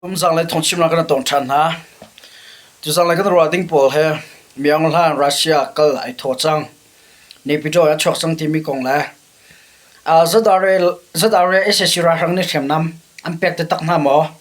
Kumzang le thawngchimnak kan tong ṭhan hna. Tuzang le kan ruah ding pawl he Myanmar Russia kal ai thaw cang. Naypyidaw a chuak cang timi kong le ZRA SAC ralhrang nih hriamnam an pek taktak hna maw?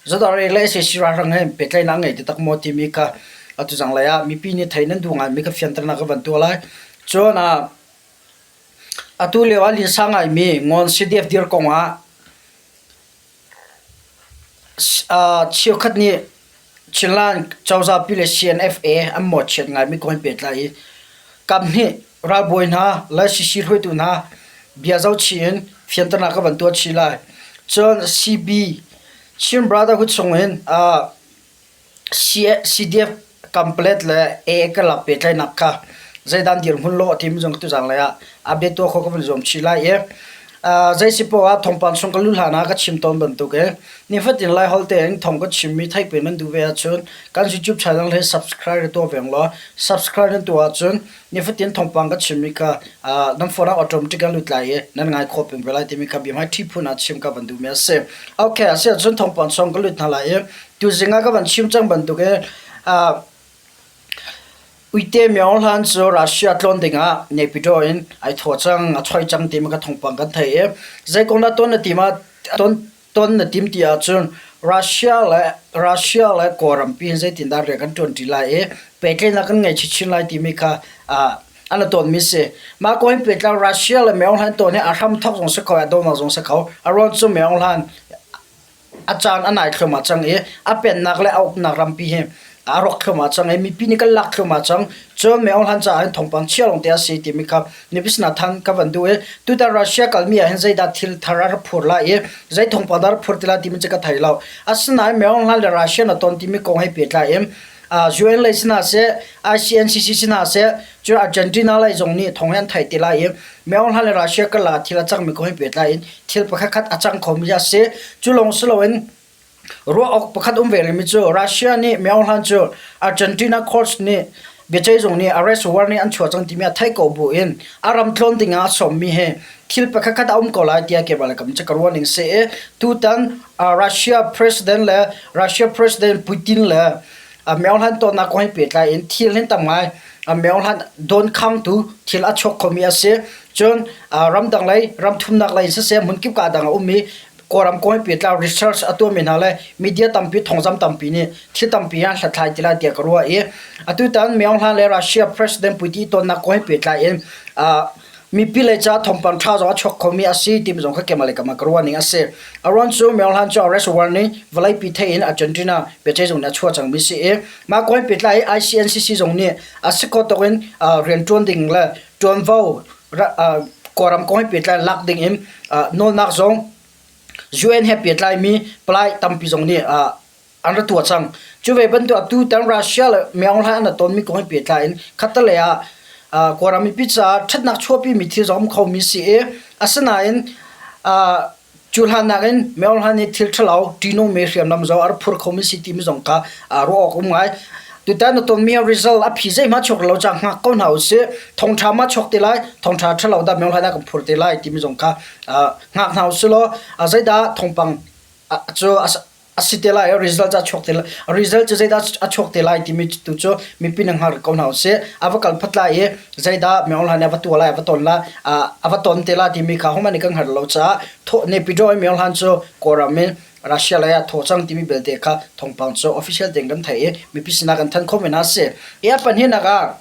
ZRA le SAC ralhrang he pehtlaihnak an ngei taktak maw timi kha atu zanglei ah mipi nih thei nan duh ngaimi kha fianternak ka van tuah lai. Cun atu lio ah linsa ngaimi Ngawn CDF dir kong ah Cheukhat nih Chinland cozahpi le CNFA an mawhchiat ngaimi kong an pehtlai i kaphnih ralbawi hna le CC hruaitu hna bia zohchih in fianternak ka van tuah chih lai. Cun CB Chin Brotherhood chung in CDF Kamplet le AA karlak pehtlaihnak kha zeidah dirhmun lawh timi zong tuzanglei ah update tuah khawh ka van zuam chih lai i zei si poah ah thawngpang chung ka luh hlan ah ka chim tawn bantuk i nifatin Laiholh tein thawng ka chimmi theih peng nan duh ve ahcun kan YouTube channel hi subscribe tuah ve law subscribe nan tuah ahcun nifatin thawngpang ka chimmi kha nan phone ah automatic an lut lai i nan ngai khawh peng ve lai timi kha biahmai ṭhi phun ah chim ka van duhmi a si. Okay, a si ahcun thawngpang chung ka lut hna lai i Tuzing ah ka van chim cang bantuk in uite Myo Hlan cu Russia tlawn dingah Naypyidaw in ai thawh cang, a choi cang timi kha thawngpang kan theih i zei kong dah ton na tim ah ton ton na tim ti ahcun Russia le Russia le Kawlrampi hin zeitindah rian kan ṭuanṭi lai i pehtlaihnak kan ngei chinchin lai timi kha an i tawnmi si. Mah kong hin pehtlai Russia le Myo Hlan tawn hi a hramthawk zong si kho i a donghnak zong si kho. A ruang cu Myo Hlan a caan a nai thluahmah cang i a pennak le a uknak rampi hi a rawk thluahmah cang i mipi nih kan lak thluahmah cang. Cun Myo Hlan caah hin thawngpang chia lawngte a si timi kha mipi sinah than ka van duh i tutan Russia kalmi ah hin zeidah thil thar a rak phur lai i zei thawngpang dah a rak phur ti lai timi cu ka thei lo. Asinain Myo Hlan le Russia na ton timi kong he pehtlai in UN lei sinah seh, ICNCC sinah seh, cun Argentina lei zong nih thawng hi an theih ti lai i Myo Hlan le Russia karlak ah thil a cangmi kong he pehtlai in thil pakhat khat a cang khomi a si. Cu lawng si loin ruah awk pakhat um ve rihmi cu Russia nih Myo Hlan cu Argentina court nih biaceihzung nih arrest warrant nih an chuah cang timi a theih ko bu in a ram tlawn ding ah a sawmmi hi thil pakhat khat a um ko lai tiah keimah le kam cu ka ruah ning si i tutan Russia president le Russia president Putin le Myo Hlan tonnak kong he pehtlai in thil hin tam ngai Myo Hlan dawnkhamtu thil a chuak khomi a si. Cun ramdang lei ramthumnak lei in siseh hmunkip ka dang a ummi Kawlram kong he pehtlai research a tuahmi hna le media tampi thawngzam tampi nih thil tampi an hlathlai ti lai tiah ka ruah i atutan Myo Hlan le Russia president Putin tonnak kong he pehtlai in mipi lei ca thawngpang ṭha zong a chuak khomi a si timi zong kha keimah le keimah ka ruah ning a si. A ruang cu Myo Hlan cu arrest warrant nih vawleipi theih in Argentina biaceihzung nih a chuah cangmi si i mah kong he pehtlai i ICNCC zong nih a si kho tawk in rianṭuan ding le ṭuanvo Kawlram kong he pehtlai lak ding in nawlnak zong UN he pehtlaimi palai tampi zong nih an ra tuah cang. Cu ve bantuk atu tan Russia le Myanmar an ra tonmi kong he pehtlai in khattelei ah Kawlram mipi caah ṭhatnak chuahpimi thil zong um khomi si i asinain cu hlan nakin Myanmar nih thil ṭhalo ṭihnungmi hriamnam zong a rak phur khomi si timi zong kha ruah awk um ngai. Tutan na tonmi result a phi zeihmanh chuak lo caah hngak ko hna usih. Thawngṭha ma chuak te lai, thawngṭha ṭhalo dah Myanmar ah kan phur te lai timi zong kha hngak hna usih law zeidah thawngpang cu a si te lai result a chuak te lai result cu zeidah a chuak te lai timi tu cu mipi na hngal ko hna usih a va kal phat lai i zeidah Myo Hlan a va tuah lai a va ton la a va ton te la timi kha hohmanh nih kan hngal lo caah Naypyidaw i Myo Hlan cu Kawlram in Russia lei ah thaw cang timi belte kha thawngpang cu official tein kan theih i mipi sinah kan thanh khawh men a si. I a pahnihnak ah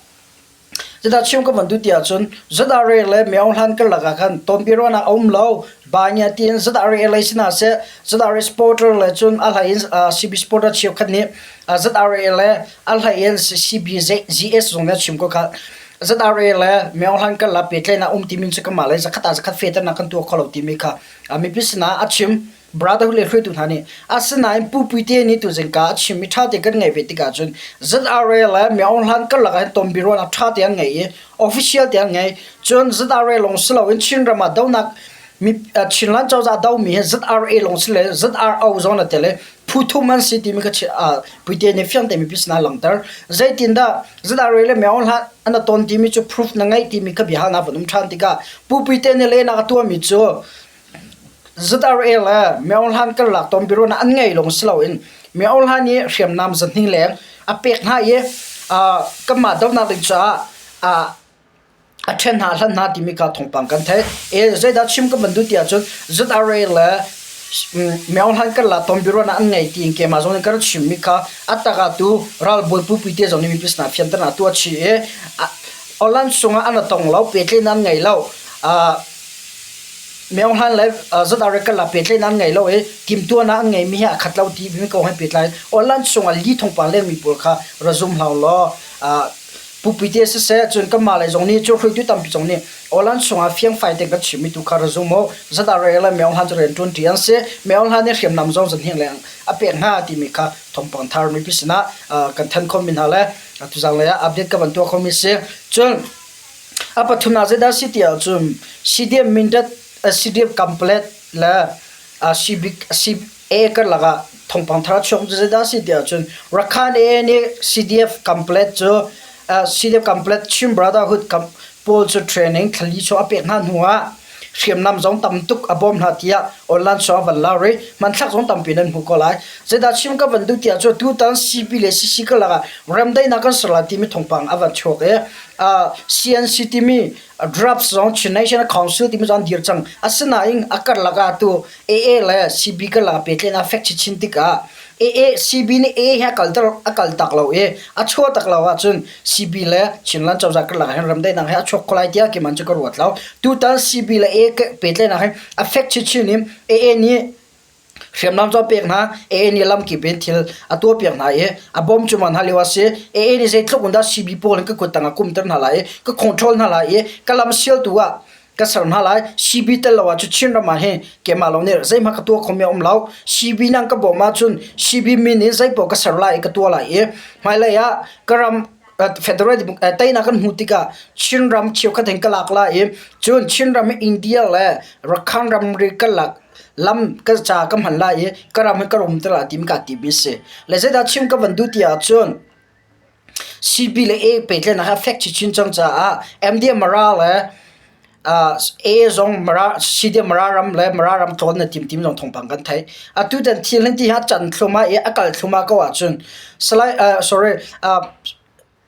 Cudah chim ka van duh ti ahcun ZRA le Myo Hlan karlak ah khan tonbiaruahnak a um lo. Banya tiin ZRA lei sinah seh ZRA supporter le cun a hlei in CB supporter cheukhat nih ZRA le a hlei in CBZS zong nih a chim ko kha. ZRA le Myo Hlan karlak pehtlaihnak um timi cu kanmah lei zakhat ah zakhat fehternak kan tuah kho lo timi kha mipi sinah a chim. Brotherhood le hruaitu hna nih asinain Pu Puite nih tuzingka a chimmi ṭha te kan ngaih ve tikah cun ZRA le Myo Hlan karlak ah hin tonbiaruahnak ṭha te an ngei i official te an ngei. Cun ZRA lawng si loin Chinram ah donak Chinland cozah domi hi ZRA lawng si le ZRO zong na tel i phu thum an si timi kha Puite nih fiang tein mipi sinah a langhter. Zeitindah ZRA le Myo Hlan an i ton timi cu proof na ngeih timi kha biahalnak van um ṭhan tikah Pu Puite nih lehnak a tuahmi cu. ZRA le Myo Hlan karlak tonbiaruahnak an ngei lawng si loin Myo Hlan i hriamnam zahnih leng a pek hna i kanmah dohnak ding caah a ṭhen hna a hlan hna timi kha thawngpang kan theih. Zeidah chim ka van duh ti ahcun ZRA le Myo Hlan karlak tonbiaruahnak an ngei tiin keimah zong nih ka rak chimmi kha a tak ah tu ralbawi pupi te zong nih mipi sinah fianternak tuah chih i Holland chungah an ra tong lo, pehtlaihnak an ngei lo. Myo Hlan le ZRA karlak pehtlaihnak an ngei lo i timhtuahnak an ngeimi he aa khat lo timi kong he pehtlai in Holland chungah li thawngpang lengmi pawl kha ra zum hlah u law pupi te siseh cun kanmah lei zong nih cu hruaitu tampi zong nih Holland chungah fiangfai tein kan chimmi tu kha ra zum u. ZRA le Myo Hlan cu rian ṭuanṭi an si. Myo Hlan nih hriamnam zong zahnih leng a pek hna timi kha thawngpang thar mipi sinah kan thanh khawhmi hna le tuzang lei ah update ka van tuah khomi si. Cun a pathumnak zeidah si ti ahcun CDM Mindat CDM Complete le CB CA karlak ah thawngpang thar a chuak cu zeidah si ti ahcun Rakhine AA nih CDF Complete cu CDF Complete Chin Brotherhood pawl cu training thlali chung a pek hna hnu ah hriamnam zong tam tuk a bawm hna tiah online song a van lar i hmanthlak zong tampi nan hmuh ko lai. Zeidah chim ka van duh tiah cu tutan CB le CC karlak ah remdaihnak kan ser lai timi thawngpang a van chuak i CNC timi draft zong Chin National Council timi zong an dir cang. Asinain a karlak ah tu AA le CB karlak ah pehtlaihnak fek chinchin tikah AA CB nih AA he a kalter a kal tak lo i a chuah tak lo ahcun CB le Chinland cozah karlak ah hin remdaihnak he a chuak kho lai tiah keimah cu ka ruat lo. Tutan CB le AA pehtlaihnak hi a fek chinchin in AA nih hriamnam cu a pek hna AA nih lamkip in thil a tuahpiak hna i a bawm cuahmah hna lio a si. AA nih zeitluk in dah CB pawl hin ka kut tang ah kumter hna lai i ka control hna lai i ka lam sialtu ah ka ser hna lai. CB tel lo ahcun Chinram ah hin keimah lawng nih zeihmanh ka tuah khomi a um lo. CB nang ka bawm ahcun CB min in zeipaoh ka ser lai i ka tuah lai i hmailei ah ka ram federal teinak kan hmuh tikah Chinram cheukhat hin ka lak lai i cun Chinram hi India le Rakhine ramri ka lak lam ka ca ka hman lai i ka ram hi ka rum te lai timi kaa timmi a si. Le zeidah chim ka van duh ti ahcun CB le A pehtlaihnak hi a fek chinchin cang caah MDM Mara le A zong Mara CDM Mara ram le Mara ram tlawn na tim tim zong thawngpang kan theih. Atu tan thil hin ti hi a can thlum ah i a kal thlum ah ko ahcun Salai sorry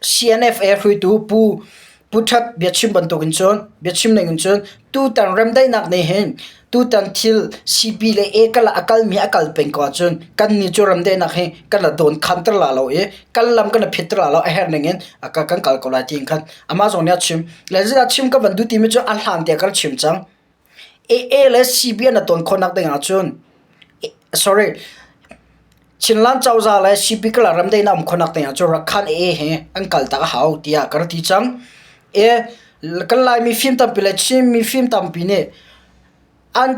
CNFA hruaitu Pu Pu That biachim bantukin cun biachim ning in cun tutan remdaihnak nih hin tutan thil CP le A kal ah a kalmi a kal peng ko ahcun kannih cu remdaihnak hi kan la dawn khanter la lo i kan lam kan la phitter la lo a herh ning in kan kal ko lai tiin khan amah zong nih a chim. Le zeidah chim ka van duh timi cu a hlan tiah ka rak chim cang. AA le CB an i ton khawhnak ding ahcun sorry Chinland cozah le CP kala ramdaihnak um khawhnak ding ahcun Rakhan AA he an kal tak a hau tiah ka rak ti cang. E kan Laimi fim tampi le Chin mifim tampi nih an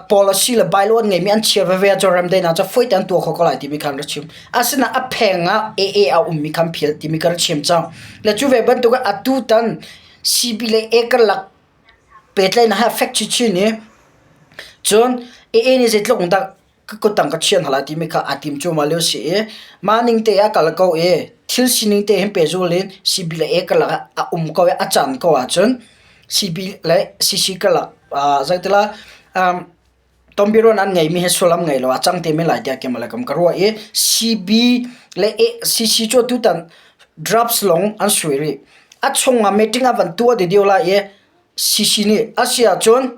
policy le bylaw an ngeimi an chia veve ahcun remdaihnak cu fawi tein an tuah kho ko lai timi kha an rak chim. Asinain a pheng ah AA a ummi kha an philh timi ka rak chim cang. Le cu ve bantuk in atu tan CB le A karlak pehtlaihnak hi a fek chinchin i cun AA nih zeitluk in dah ka kuttang ka chiah hna lai timi kha aa tim cuahmah lio a si i mah ning te ah a kal ko i thil sining te hin pehzul in CB le A karlak ah a um ko i a can ko ahcun CB le CC karlak zeitila Tonbiaruahnak an ngeimi hi sullam ngei lo a cang te men lai tiah keimah le kam ka ruah i CB le CC cu tutan drafts lawng an sui rih. A chung ah meeting a van tuah dih lai i CC nih a si ahcun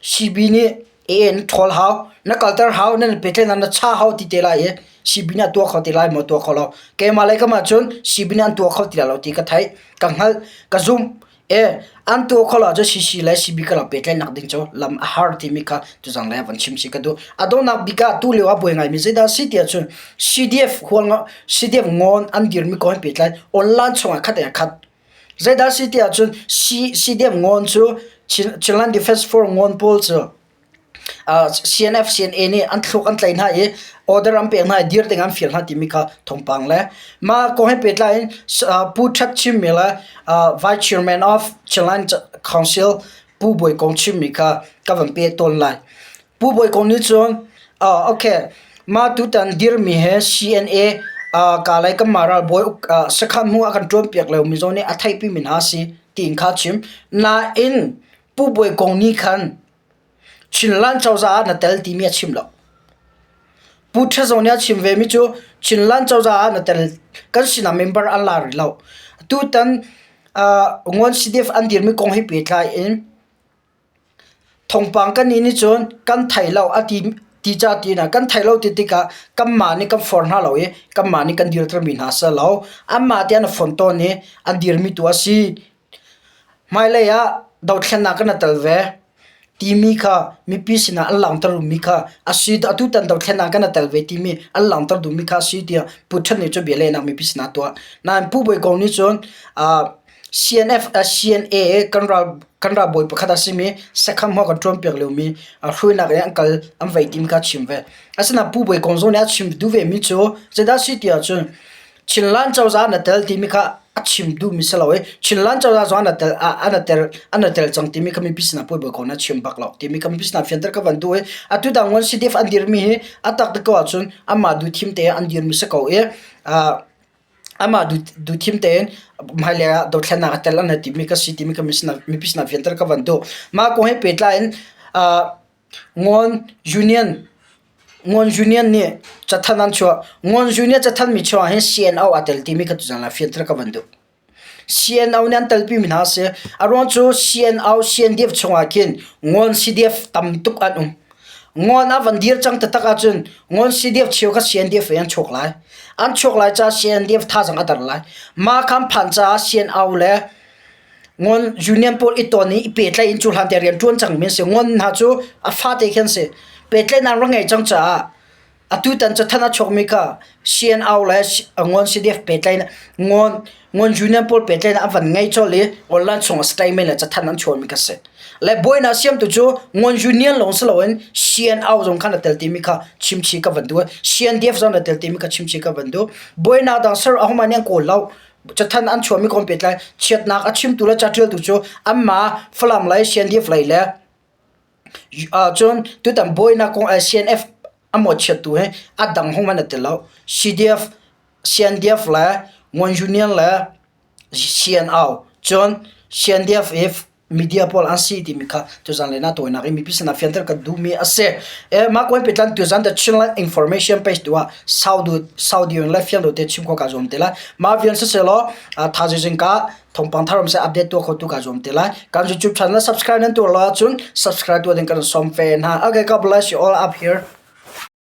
CB nih AA na ṭhawl hau, na kalter hau, nan pehtlaihnak na cha hau ti te lai i CB nih a tuah kho ti lai maw tuah kho lo. Keimah le kam ahcun CB nih an tuah kho ti lai lo ti ka theih, ka hngalh, ka zumh. E, an tuah kho lo ahcun CC le CB ka rak pehtlaihnak ding cu lam a har timi kha tuzang le van chim si ka duh. A donghnak bik ah tu lio ah buai ngaimi zeidah a si ti ahcun CDF hual CDF ngawn an dirmi kong he pehtlai online chungah khat in khat. Zeidah a si ti ahcun CDF ngawn cu Chinland Defense Force ngawn pawl cu CNF CNA nih an thluk an tlaih hna i order an pek hna i dir ding an fial hna timi kha thawngpang le mah kong he pehtlai in Pu That chimmi le Vice Chairman of Chinland Council Pu Bawi Kong chimmi kha ka van peh tawn lai. Pu Bawi Kong nih cun okay mah tutan dirmi he CNA Kalay kanmah ralbawi sakhan hmu a kan ṭuanpiak lomi zong nih a theihpimi hna si tiin kha a chim. Nain Pu Bawi Kong nih khan. Chinland cozah ah na tel timi a chim lo. Pu Ṭha Zong nih a chim vemi cu Chinland cozah ah na tel kan sinah member an la rih lo. Tutan Nguan CDF an dirmi kong he pehtlai in Thawngpang kan nih nih cun kan thei lo a ti ti ca ti na kan thei lo ti tikah kanmah nih kan forh hna lo i kanmah nih kan dirtermi hna si lo. Anmah te an i fon tawn i an dirmi tu a si. Hmailei ah dothlennak kan i tel ve timi kha mipi sinah an langhter duhmi kha a si. Atutan dothlennak kan i tel ve timi an langhter duhmi kha a si tiah Pu Ṭhen nih cun bia lehnak mipi sinah a tuah. Nain Pu Bawi Kong nih cun CNF CNA kan ral kan ralbawi pakhat a simi Sakham hmuh kan ṭuanpiak liomi hruainak in an kal an vei timi kha a chim ve. Asinain Pu Bawi Kong zong nih a chim duh vemi cu zeidah a si ti ahcun Chinland cozah na tel timi kha a chim duhmi si lo i Chinland cozah zong an tel an tel an tel cang timi kha mipi sinah Pu Bawi Kong nih a chim bak lo timi kha mipi sinah fianter ka van duh i atu dang ngun CDF an dirmi hi a tak te ko ahcun anmah duhthim te an dirmi si ko i Amah duhthim tein hmailei ah dothlennak a tel an hei timi ka si timi ka mipi sinah fianter ka van duh. Mah kong he pehtlai in Ngawn Union Ngawn Union nih cathanh an chuah. Ngawn Union cathanhmi chuah ah hin CNO aa tel timi kha tuzaan ah fianter ka van duh. CNO nih an telpimi hna a si. A ruang cu CNO, CNDF chungah khin Ngawn CDF tam tuk an um. Ngawn a van dir cang taktak ahcun ngawn CDF cheu kha CNDF in an chuak lai. An chuak lai caah CNDF thazaang a dar lai. Mah kha an phan caah CNO le ngawn union pawl i ton i i pehtlaih in cu hlan te rian ṭuan cangmi an si. Ngawn hna cu a fate khi an si. Pehtlaihnak rak ngei cang caah Atutan cathanh a chuakmi kha CNO le Ngawn CDF pehtlaihnak Ngawn Ngawn Union pawl pehtlaihnak an van ngei colh i online chung ah statement le cathanh an chuahmi kha si. Le buainak siamtu cu Ngawn Union lawng si loin CNO zong khan a tel timi kha chimchih ka van duh. CNDF zong a tel timi kha chimchih ka van duh. Buainak dang ser ahohmanh nih an kawl lo. Cathanh an chuahmi kong pehtlai chiatnak a chimtu le caṭialtu cu anmah Falam lei CNDF lei le Cun tutan buainak kong CNF a mawhchiattu hi a dang hung an i tel lo. CDF, CNDF le Ngawn Union le CNO cun CNDF i media pawl an si timi kha tuzan le na tawinak i mipi sinah fianter kan duhmi a si. Mah kong pehtlai tuzan The Chinland Information page tu ah sau sau ding le fiang te chim khawh kaa zuam te lai. Mah vial siselaw thaizing ka thawngpang thar um seh update tuah kho tu ka zuam te lai. Kan YouTube channel subscribe nan tuah lo ahcun subscribe tuah ding kan sawm ve hna. Okay, God bless you all up here.